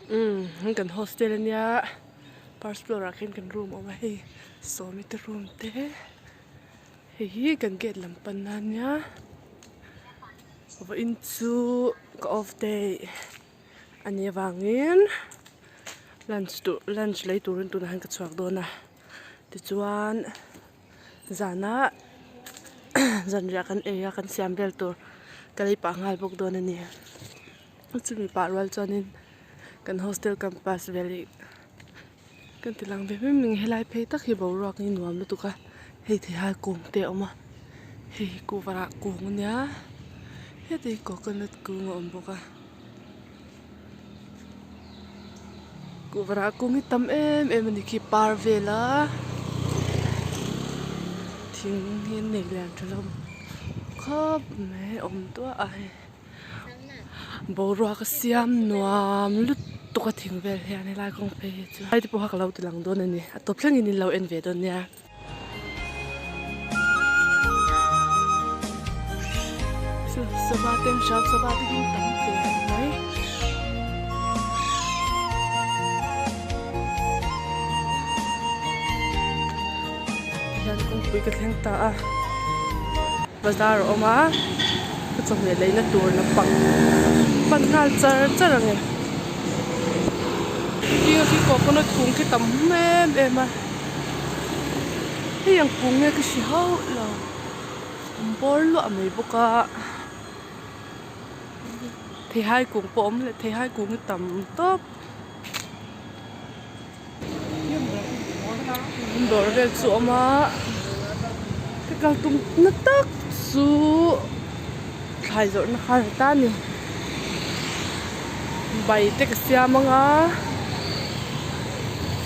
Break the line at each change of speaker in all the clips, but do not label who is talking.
Umm hei kan hostel ania first floor ah khian kan room a awm a hei sawmi te room te hei hi kan gate lam pan na ania vawiin chu ka off day a nih avangin lunch tur lunch lei turin tunah hian ka chhuak dawn a tichuan zanah zanriah kan ei a kan siam vel tur ka lei pah nghal bawk dawn a ni. Chumi pah rual chuanin kan hostel campus vel hi kan ti lang ve mai mai helai phei tak hi boruak hi nuam lutuk a hei theihai kung te a awm a hei hi kuhva rah kung ania heti hi coconut kung a awm bawk a kuhva rah kung hi tam em em a ni khi par vel a thing hi an nei lian tha hlawm khawp mai a awm duah a hei. Boruak a siam nuam lutuk a thing vel hian helai kawng phei hi chu te pawh kha ka lo ti lang dawn a ni a tawp thlengin in lo en ve dawn nia. Sava te an hram sava te hi tam ve mai. Hian kawngpui ka thleng ta a. Bazar a awm a ka chawhmeh leina tur lampang pan nghal char char ang e hetiang khi coconut kung khi tam em em a hei ang kung nge ka hre hauh lo an bawr luah mai bawk a theihai kung pawh a awm leh theihai kung hi tam tawp. Dawr vel chu a awm a ka kal tum na tak chu thlai zawrhna kha a ni ta a ni bai te ka siam ang a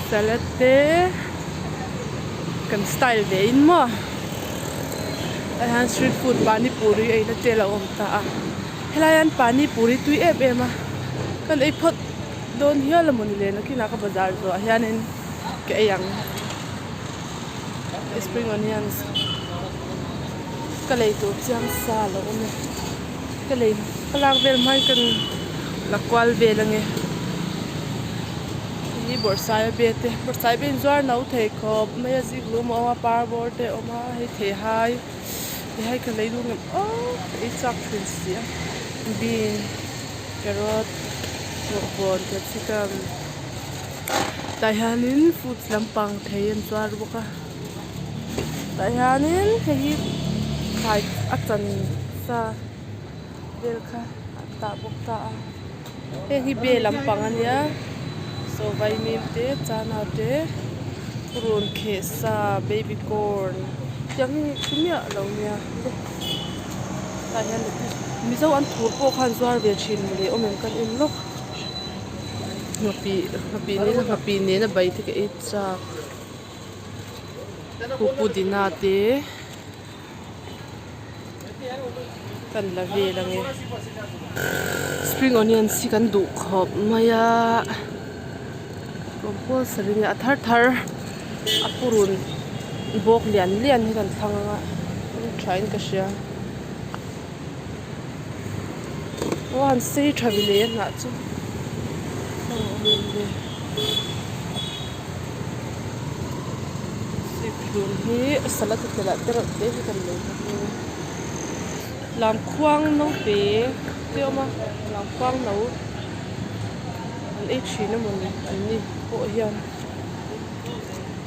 salad te kan style ve in maw tah hian street food pani puri ei na te a lo awm ta a helai hian pani puri tui em em a kan ei phawt. Dawn hial a mawni le nakinah ka bazar zawh ah hianin ka ei ang spring onions ka lei tur chiang sa a lo awm e ka lei ka lak vel hma in ka la kual vel ange hei hi bawrhsai a be te bawrhsai be in zuar no thei khawp mai a zikhlum a awm a par bawr te a awm a hei theihai theihai ka lei duh ngem aww ka ei chak thin si a bean. Carrot bawkbawn capsicum tah hianin fruits lampang thei an zuar bawk a tah hianin hei hi thlai a chan sa vel kha an dah bawk ta a heng hi bel lampang a nia saw vaimim te chana te purun kheh sa baby corn tiang hi hre miah lo nia. Tah hian mizo an thur pawh khan zuar ve thin mawle awm em kan en lawk nghapih nghapih nena nghapih nena bai te ka ei chak pudina te kan la vel ange spring onions hi kan duh khawp mai a compulsory a thar thar a purun bawk lian lian hi kan thlang anga tha in ka hria aw han sei tha ve leh a hnah chu sihphun hi salad a telh ah te reuh te hi kan lei bawk a lamkhuang naute te a awm a lamkhuang no an ei thin emawni an ni pawh hian.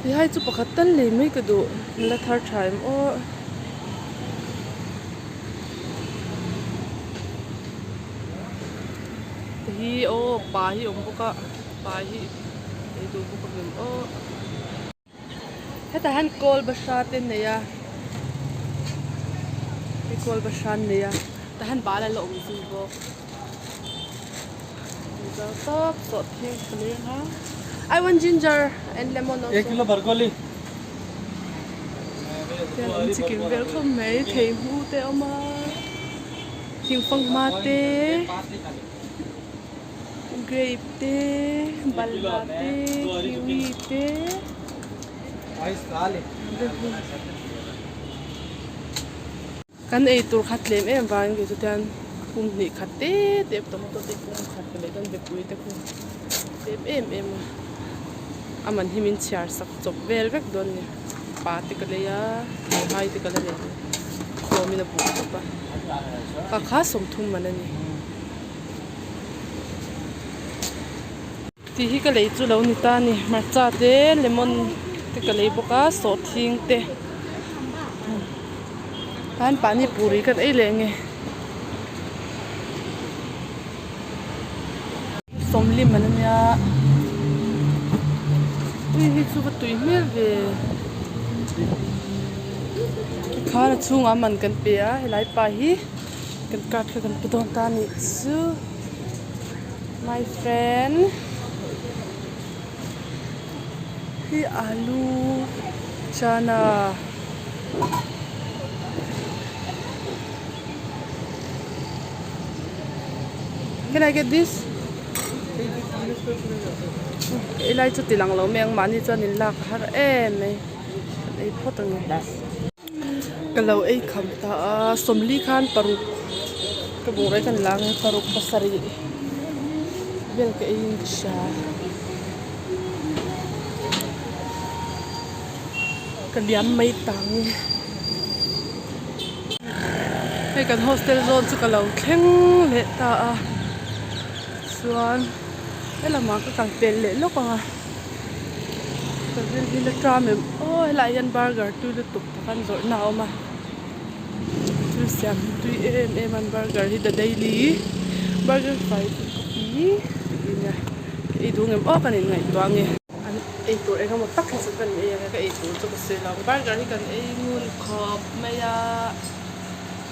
Ti hai chu pakhat tal lei mai ka duh la thar tha em aw. Hi aw pa hi awm bawk a pa hi ei duh bawk ang em aw. Hetah hian kawl bahra te an nei a hei kawl bahra an nei a tah hian bal a la awm zui bawk. Tawp tawh thing ka leng a I want ginger and lemon also.
Ek kilo bargoli.
Hian an chikim vel khawp mai thei hmu te a awm a thing fanghma te grape te balhla te kiwi te. Kan ei tur kha tlem em vangin kei chu tian. Pum hnih khat te te tomato te pum khat ka lei dawn bepui te khu tlem em em a a man hi min chhiar sak chawp vel vek dawn a ni pa te ka lei a theihai te ka la lei khawm in a buk tawp a kha kha sawmthum man a ni. Tih hi ka lei chu lo ni ta a ni hmarcha te lemon te ka lei bawk a sawhthing te khan pani puri kan ei leh nge sawmlim an ania ui hi chu va tui hmel ve khan a chhungah man kan pe a helai pa hi kan card kha kan pe dawn ta a nih chu. My friend hi alu chana can I get this helai chu ti lang lo mai ang mahni chuan in lak a har em mai kan ei phawt ang e ka lo ei kham ta a sawmli khan paruk ka bungraw hi kan la ang e paruk pasarih vel ka ei in ka hria ka liam mai tang e hei kan hostel zawn chu ka lo thleng leh ta a chuan helamah ka kal pel leh lawk ang a ka ril hi la tram em aw helaiah hian burger tui lutuk tak an zawrhna a awm a thil siam hi tui em em a an burger hi the daily burger fai coffee tih nia ka ei duh ngem aw ka nin ngaihtuah ange an ei tur eng emaw tak hi chu kan ei anga ka ei tur chu ka sawi lo ang burger hi kan ei ngun khawp mai a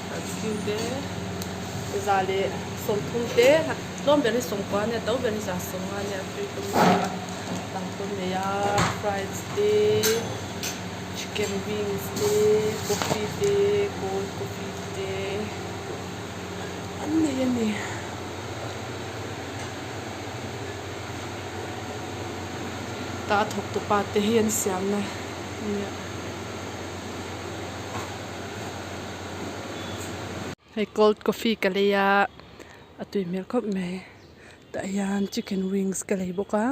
barbecue te za leh sawmthum te. Tlawm ber hi sawmkua ania to ber hi za sawmnga ania a tui tum lutuk a dang te nei a fries te chicken wings te coffee te cold coffee te an nei a ni. Tah a thawk tu pa te hi an siam na ania. Hei cold coffee ka lei a a tui hmel khawp mai tah hian chicken wings ka lei bawk a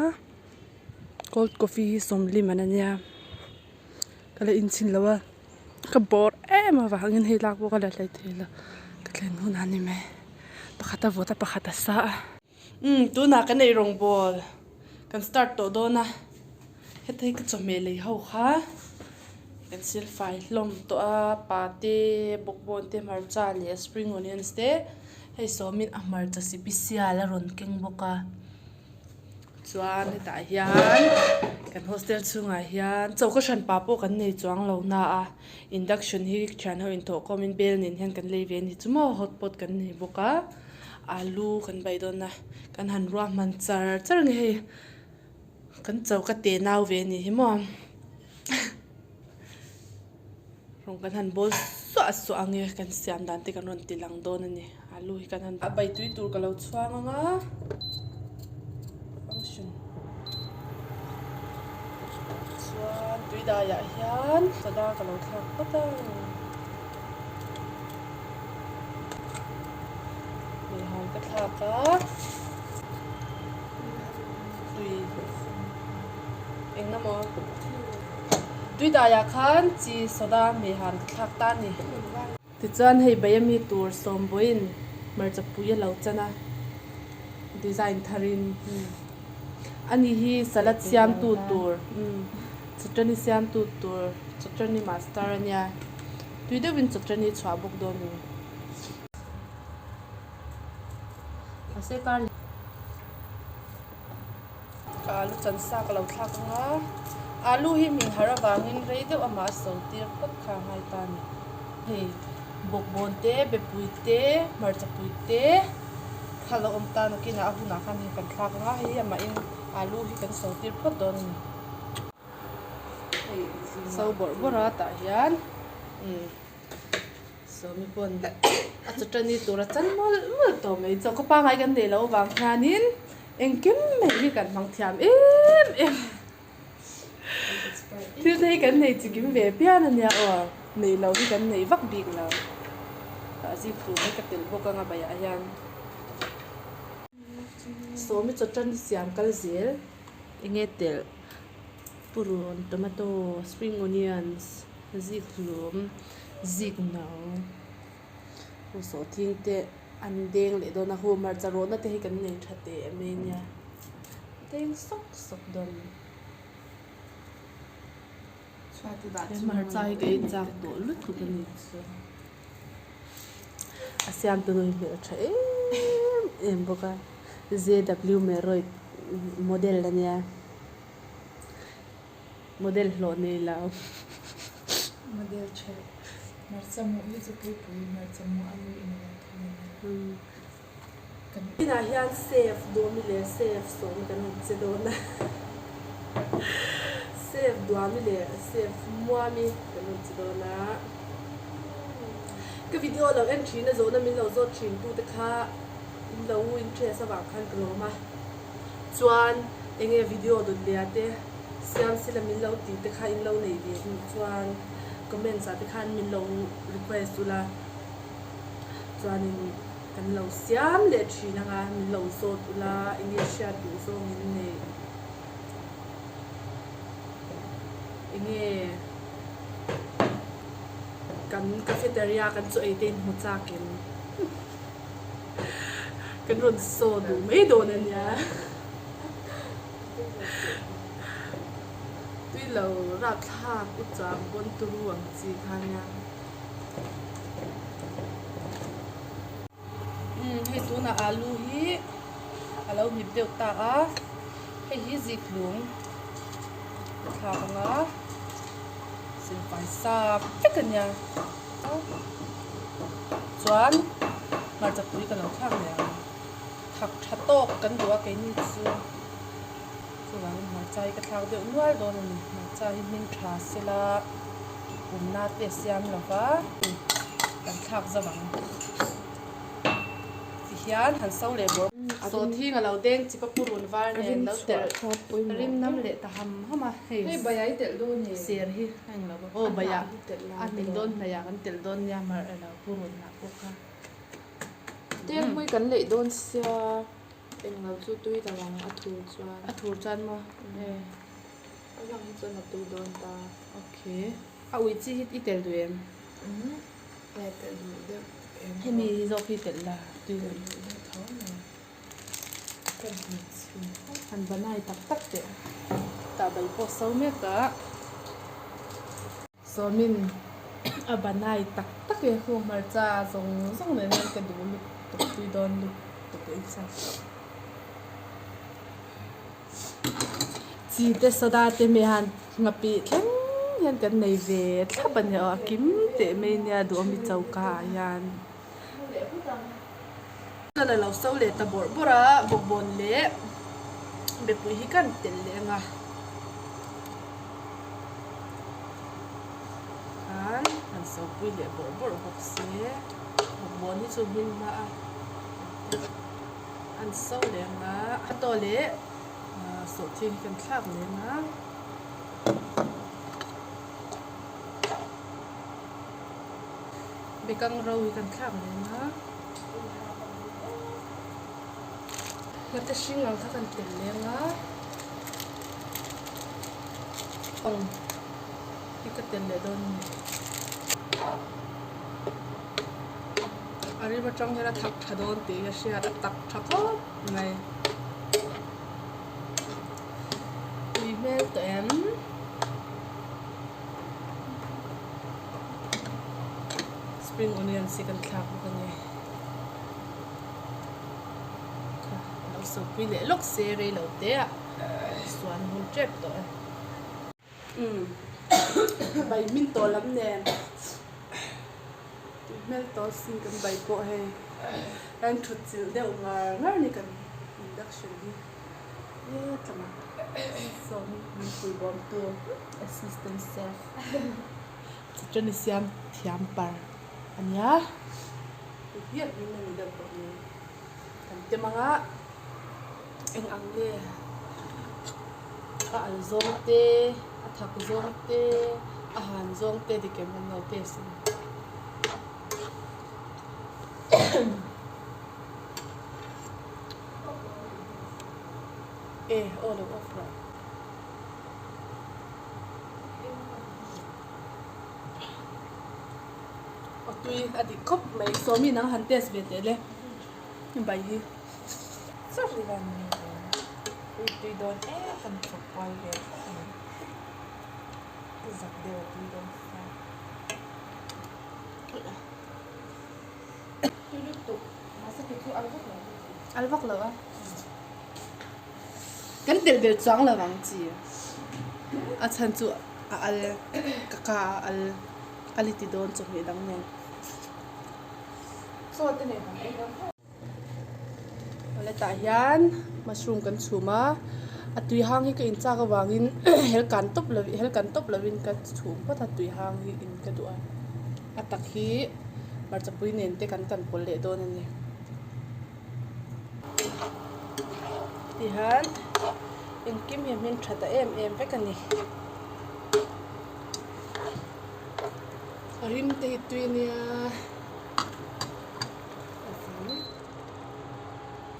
cold coffee hi sawmli man ania ka la inchhin lo a ka bawr em avangin hei lak pawh ka la hlei thei lo ka thlen hunah a ni mai pakhat a vawt a pakhat a sa a umm tunah kan ei rawngbawl kan start tawh dawn a heta hi ka chawhmeh lei ho kha. Kan sil fai hlawm tawh a pate bawkbawn te hmarcha leh spring onions te hei sawmin a hmarcha sipisial a rawn keng bawk a chuan hetah hian kan hostel chhungah hian choka hran pa pawh kan nei chuang lo na a induction hi thian ho inthawh khawmin bel nen hian kan lei ve a ni chu maw hotpot kan nei bawk a alu kan bai dawn a kan han ruahman char char a ni hei kan choka te nau ve a ni hi maw. Rawng kan han bawl suah suah ang e kan siam dan te kan rawn ti lang dawn a ni alu hi kan han a bai tui tur ka lo chhuang ang a function chuan tui daiah hian soda ka lo thlak phawt ang hmeihan ka thlak a tui. Eng emaw tui daiah khan chi soda hmeh han ka thlak ta a ni. Tichuan hei bai ami tur sawmbawiin hmarcha pui a lo chan a, design tharin ani hi salad siamtu tur chutani siamtu tur chutani master a nia tui deuhin chutani chhuah bawk dawn a ni. Ka alu chan sa ka lo thlak ang a, alu hi hming har avangin rei deuh amah a so tir phawt kha a ngai ta a ni. Hei bawkbawn te, bepui te, hmarcha pui te kha lo awm ta nakinah a hunah khan hei kan thlak ang a, hei amahin alu hi kan so tir phawt dawn a ni. Hei so bawrh bawrh a tah hian umm. Sawmi pawn a chawṭani tur a chan mawlh mawlh tawh mai chaw ka pangngai kan neih loh avang hianin engkim mai hi kan hmang thiam em em thil te hi kan nei chikim ve pian ania aw neih loh hi kan neih vak bik lo. Zikhlum hi ka telh bawk anga baiah hian. Sawmi chawtan siam kal zel enge telh purun tomato spring onions zikhlum zik no sawhthing te an deng leh dawn a hu hmarcha rawhna te hi kan nei tha teh mai ania deng sawk sawk dawn a ni. Hmarcha hi ka ei chak tawh lutuk a ni chu. A siamtu nu hi hmel tha em em bawk a J W Meroit model a nia model hlawh nei lo.
Model tha hmarcha muh hi chu puipui hmarcha muh a lu in a lo thawm a nia.
Inah hian safe duami leh safe sawm kan rawn che dawn a, safe duami leh safe muami kan rawn che dawn a. Ka video lo en thin a zawhna min lo zawt thin tute kha in lo interest avang khan ka lawm a, chuan enge video dawt leh te siam sila min lo tih te kha in lo nei ve duh chuan comments ah te khan min lo request ula chuanin. Kan lo siam leh thin anga min lo zawt ula enge hriat duh zawng in nei enge kan cafeteria kan chu ei te in hmu chak in kan rawn saw duh mai dawn ania tui lo rapthlak u chang pawn turu ang chi kha nia. Umm hei tunah alu hi a lo hnip deuh ta a, hei hi zikhlum thlak anga silfai sa vek a nia chuan hmarcha pui ka lo thlak leh ang thak tha tawk kan duh a keini chu chuvangin hmarcha hi ka thlak deuh nual dawn a ni hmarcha hi hming tha sela. Pumna te a siam lo va, kan thlak zauh ang. Tihian han so leh bawrh. Sawhthing a lo deng chip a purun var nen lo telh rim nam leh ta ham ham a hei ser hi a eng lo va aw baiah a hmin dawn hnaih ah kan telh dawn nia mar elo purun ah pawh kha.
Tengmui kan leih dawn sia eng lo chu tui lo ang a thur chuan.
A thur chuan maw?
A lang hi chuan a tui dawn ta.
Ok. A ui chi hi i telh duh em?
Umm. E telh duh deuh em.
Hemi hi zawk hi telh la tui
duh deuh tho mai. Ka hmu chhin phawt.
Han banai tak tak teh. Tah bai pawh so mek a. Sawmin a banai tak tak e hu hmarcha zawng zawng nen hian ka duh lutuk tui dawn lutuk e inchak. Chi te soda te hmeh han nghapih thleng hian kan nei ve thlap a ni aw a kim teh mai nia duhawmi choka ah hian. Chuan a lo so leh ta bawrh bawrh a bawkbawn leh bepui hi kan telh leh ang a khan han so pui leh bawrh bawrh bawk se bawkbawn hi chu hmin hma a. An so leng a, a tawh leh sawhthing hi kan thlak leng a. Bekang ro hi kan thlak leng a. Ngate hring ang kha kan telh leng a. Ong hi ka telh leh dawn a ni. A rim atang hian a thak tha dawn tih hi a hriat a tak tha khawp mai. Tui hmel tawh em? Spring onions hi kan thlak bawk a ni. Kha lo sawpui leh lawk se rei lo te ah suan hun tep tawh e. Umm bai hmin tawh lam nen tui hmel tawh sin kan bai pawh hei kan thut chilh deuh ngar ngar ni kan induction hi hetlangah sawn min pui bawm tu assistant chef chutani siam thiam par ania hei hi a hming a ni deuh tawh mai kan tem anga eng ang nge a al zawng te a thak zawng te a han zawng te dik em kan lo test a ni. E aw lo off rawh. Aw tui a dik khawp mai. Sawmi nang han test ve teh le bai hi.
Sorry van ni dawn. Ui tui dawn e kan chawp kual ve thlawt a ni. Ka zak deuh a tui dawn sia. Tui lutuk. Mahse kei chu al vak lo ka ti.
Al vak lo a. Kan telh belh chuang lo ang chi. A chhan chu a al ka ka a al al i ti dawn chawhmeh dang nen.
Chaw te nen kan ei dawn tho.
Awle tah hian mushroom kan chhum a, a tui hang hi ka in chak avangin hel kan tawp lo hel kan tawp lovin ka chhum phawt a tui hang hi in ka duh a, a tak hi hmarchapui nen te kan kan pawlh leh dawn a ni. Tihian engkim hi a hming tha ta em em vek a ni. A rim te hi tui ania.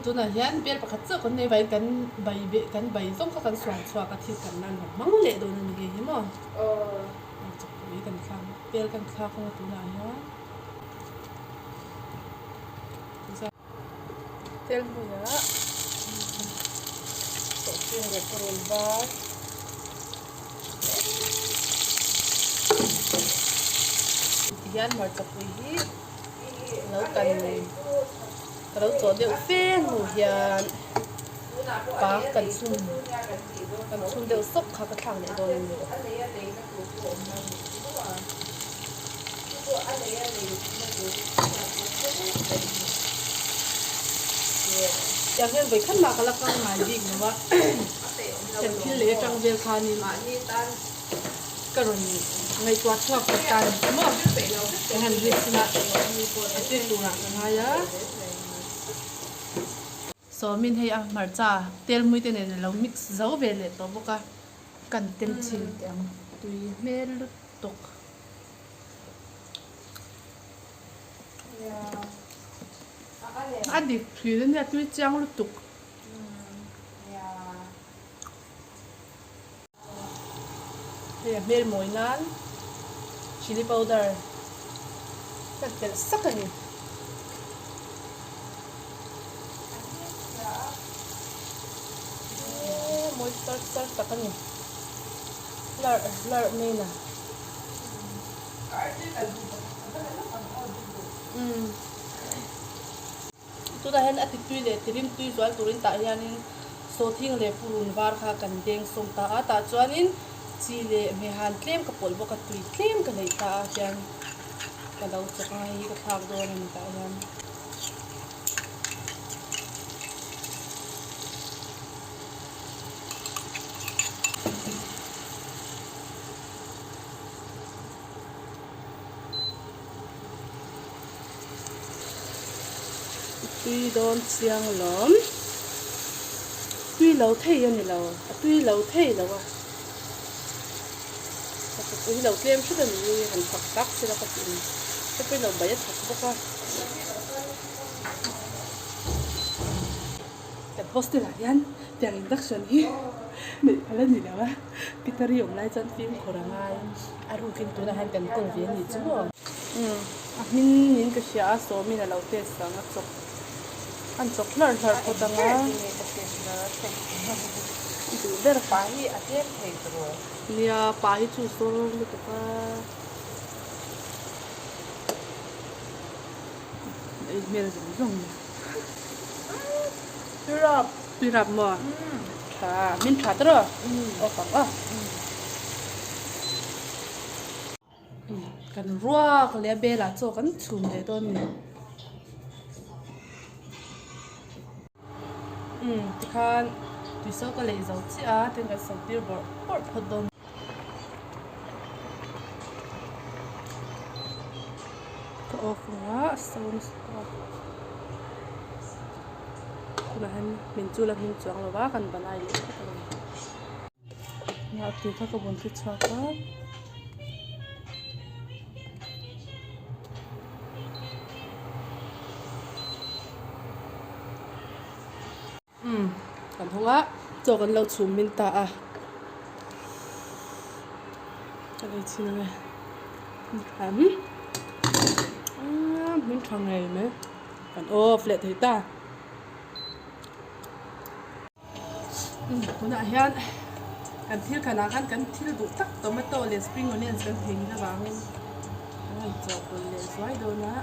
Tunah hian bel pakhat chauh kan nei vai kan bai beh kan bai zawng kha kan suan chhuak a thil kan nan rawn hmang leh dawn a ni nghe hi maw. Chawpui kan thlak bel kan thlak anga tunah hian. Tel hmuiah sawhching leh purun var tihian hmarchapui hi lo kan ka lo chawh deuh fe hnu hian pa kan chhun kan chhun deuh sawk kha ka thlak leh dawn a ni. Tiang hian vawi khat mah ka la kal ngai bik lo a, kan thil leh atang vel khanin ka rawn ngaihtuah chhuak ta ta ni chu maw, ka han rik chungah a tui turah ka ngai a. Sawmin hei a hmarcha tel hmui te nen a lo mix zo ve leh tawh bawk a. Kan tem chhin teh ang tui hmel lutuk. A dik thin a nia tui chiang lutuk. Hei a hmel mawi nan chilli powder ka telh sak a ni. Mawi char char tak a ni. Hlarh hlarh mai na. Tunah hian a ti tui leh ti rim tui zual turin tah hianin sawthing leh purun var kha kan deng sawm ta a. Tah chuanin chi leh hmehhan tlem ka pawlh bawk a, tui tlem ka neih ta a hian ka lo chawk ang a, hei hi ka thlak dawn a ni tah hian. Tui dawn chiang lawm. Tui lo thei a ni lo. A tui lo thei lo a. Ka tui lo tlem hret a ni hi han thak tak sela ka tih ni. Ka tui lo bai a thak bawk a. Kan hostel ah hian tiang induction hi neih phal a ni lo a, Peter-i awm lai chuan fimkhur a ngai a rukin tunah hian kan kawl ve a ni chu maw. Umm a hming niin ka hria a sawmin a lo test ang a chawk an chawk hlarh hlarh phawt ang a. I duh ber
pa hi a tlem thei tawh.
Nia pa hi chu sawl lutuk a. Ei hmel zawng zawng ni.
Tuirap.
Tuirap maw? Tha. Min tha ta rawh. Aw fang aw. Kan ruak leh a belah chaw kan chhum leh dawn ni. Umm tikhan tuiso ka lei zo chiah a tin kan so tir bawrh bawrh phawt dawn. Ka off ang a a so nasa tawh a tunah hian min chu la hming chuang lo va kan banai leh phawt ang a tui kha ka vawn thli chhuak a. Umm kan hawng a. Chaw kan lo chhum min ta a. Ka ei chhin ang e. Umm hming tha ngei mai. Kan off leh thei ta. Tunah hian kan thil khanah khan kan thil duh tak tomato leh spring onions kan thei ngil avangin kan han chawhpawlh leh zuai dawn a.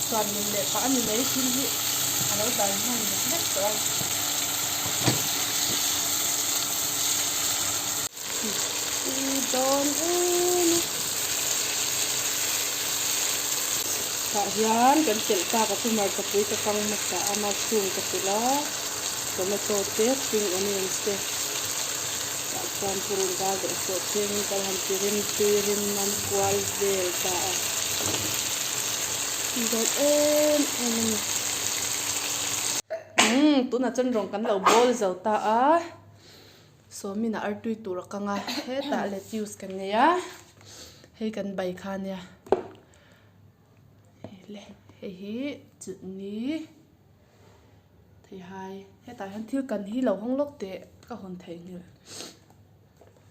Chuan min leh pah a ni mai thil hi a lo dal hman lek lek tawh a. Tui dawn em a. Tah hian kan telh tak a chu hmarchapui ka kang hmasa a mushroom ka telh a tomato te spring onions te tah chuan purun val leh sawh thing kan han ti rim tui rim an kual vel ta a tui dawn em em a ni. Umm tunah chuan rawng kan lo bawl zo ta a. Sawmin a artui tur a kang a, hetah lettuce kan nei a, hei kan bai kha ania, hei le hei hi chutney theihai hetah hian thil kan hi lo hawng lawk teh ka hawn theihnghilh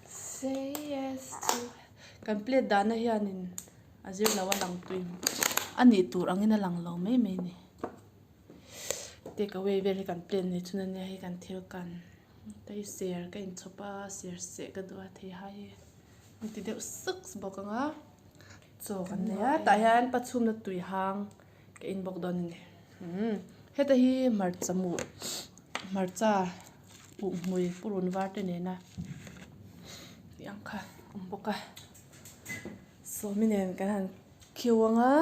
say yes to kan plate dahna hianin a zir lo a lang tui a nih tur angin a lang lo mai mai a ni take away vel hi kan plate nei chhun ania hei kan thil kan. Hei ser ka inchhawp a ser seh ka duh a thei hai hi an ti deuh suk bawk ang a chaw kan nei a tah hian pachhumna tui hang ka in bawk dawn a ni umm heta hi hmarcha muh hmarcha uh hmui purun var te nena tih ang kha a awm bawk a sawmi nen kan han khiu ang a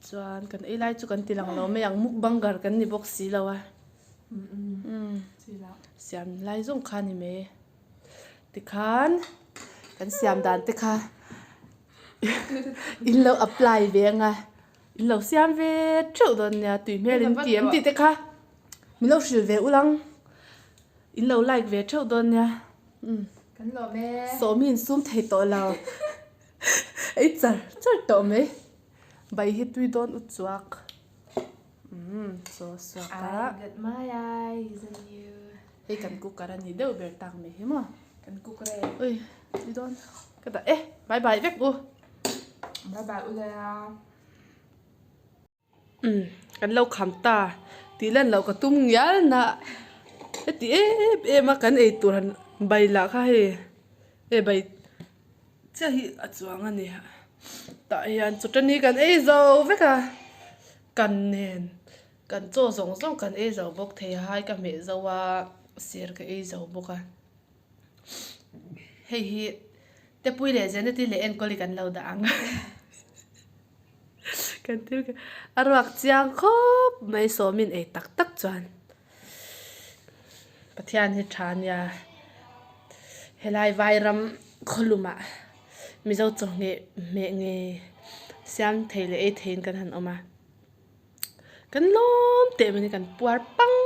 chuan kan ei lai chu kan ti lang lo mai ang mukbanger kan ni bawk si lo a. Siam lai zawng kha a ni mai tikhan kan siam dan te kha in lo apply ve anga in lo siam ve theuh dawn nia tui hmel in ti em tih te kha min lo hrilh ve ul ang in lo like ve theuh dawn nia sawmi in sum thei tawh lo ei char char tawh mai bai hi tui dawn u chuak. Umm chaw suak a.
I got my eyes on you.
Hei kan cooker a ni deuh ber tak mai hi maw.
Kan cooker e.
Ui tui dawn ka dah e bye bye vek u.
Bye bye u le a.
Umm kan lo kham ta tih lan loh ka tum ngial na heti em em a kan ei tur han bai lah kha hei e bai chiah hi a chuang a ni tah hian chawṭani kan ei zo vek a. Kan nen kan chaw zawng zawng kan ei zo bawk thei a hai ka hmeh zo a ser ka ei zo bawk a hei hi tepui leh Jeneti leh Enkawli kan lo dah ang kan thil a ruak chiang khawp mai sawmin ei tak tak chuan Pathian hi tha ania helai vairam khawlumah. Mizo chawhmeh hmeh nge siam thei leh ei theiin kan han awm a, kan lawm teh mai a ni kan puar pang